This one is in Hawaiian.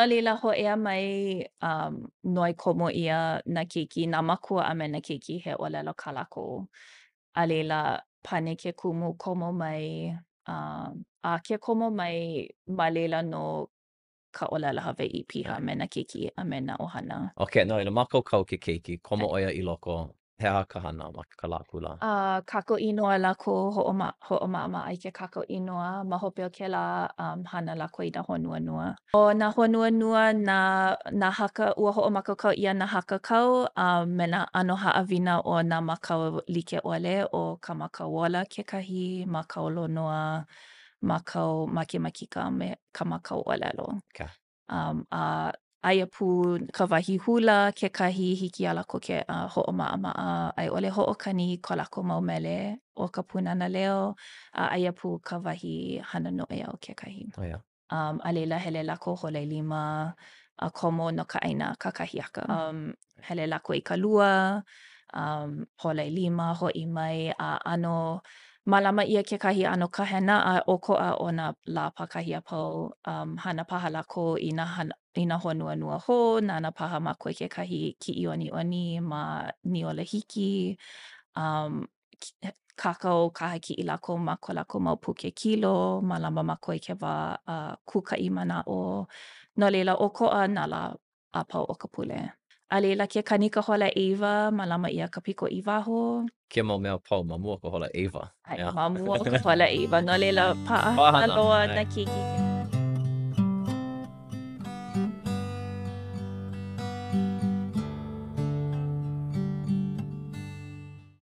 No laila, hōʻea mai, um, noi komo ʻia nā keiki, nā mākua a me nā keiki he ʻōlelo kā lākou. A laila, pane ke kumu, komo mai, um, a ke komo mai ma laila nō ka ʻōlelo Hawaiʻi piha me nā keiki a me nā ʻohana. Okay, no laila, mākaukau ke keiki, komo ʻo ia i loko, he aha ka hana ma ka lā kula? A kākau inoa lākou, hoʻoma hoʻomaʻamaʻa i ke kākau inoa. Ma hope o kēlā, um, hana lākou i nā hōnuanua. ʻO nā hōnuanua, nā, nā haka, ua hoʻomākaukau ʻia nā hakakau a me nā ʻano haʻawina o nā mākau like ʻole, ʻo ka mākau ola kekahi, mākau lonoa, mākau makemakika a me ka mākau ʻōlelo. Okay. Um, a aia pū ka wahi hula kekahi, hiki iā lākou ke uh, hoʻomaʻamaʻa a i ʻole hoʻokani i ko lākou mau mele o ka Pūnana Leo, a aia pū ka wahi hana noʻeau kekahi. Oh, yeah. Um, a laila hele lākou hola ʻelima a komo no ka ʻaina kakahiaka. Um, hele lākou i ka lua, um, hola ʻelima, hoʻi mai, a ʻano mālama ʻia kekahi ʻano kahena a ʻokoʻa o nā lā pākahi a pau. Um, hana paha lākou i nā hana, i nā hōnuanua hou, nānā paha mākou i kekahi kiʻiʻoniʻoni ma Niolahiki. Um, kākau kahakiʻi lākou ma ko lākou mau puke kilo, mālama mākou i ke wā uh, kūkaʻi manaʻo. No laila, ʻokoʻa nā lā a pau o ka pule. A laila, ke kani ka hola ʻeiwa, mālama ʻia ka piko i waho. Kēia mau mea a pau ma mua o ka hola ʻeiwa. ʻAe, ma mua o ka hola ʻeiwa. No laila, paʻahana loa nā keiki.